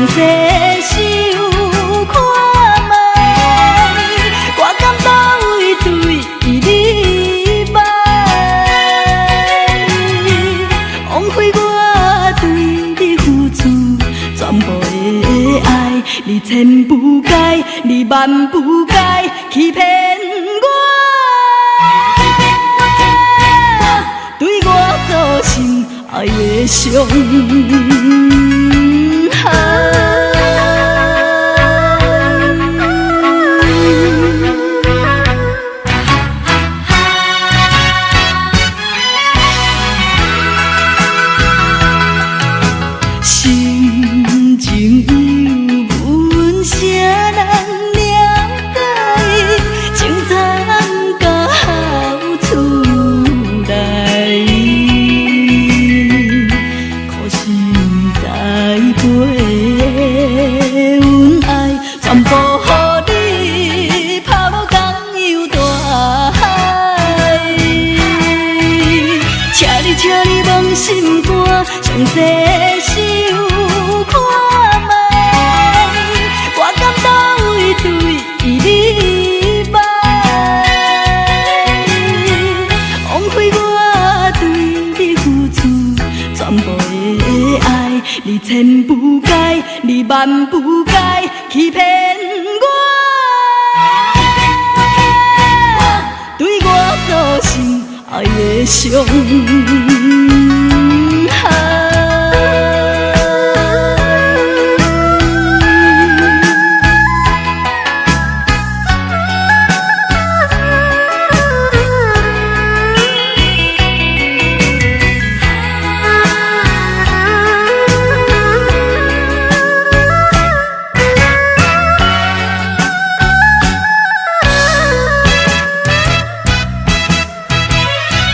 細想看覓，我敢佗位對你歹？枉費我對你付出全部的愛，你千不該，你萬不該欺騙我，對我造成愛的傷害。心情有阮啥人了解？情藏到厝内，可是不知陪阮愛，全部予你拋落江洋大海。請你，請你摸心肝，詳細想看覓，我敢佗位對你歹？枉費我對你付出全部的愛，你千不該，你萬不該欺騙我，對我造成愛的傷害。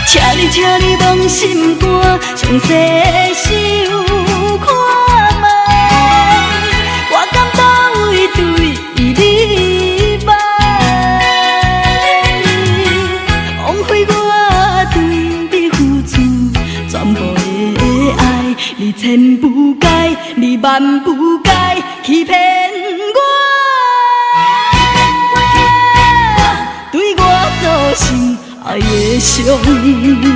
請你，請你摸心肝，詳細想看覓，我敢佗位對你歹？枉費我對你付出全部的愛，你千不該，你萬不該欺騙我，對我造成愛的傷害。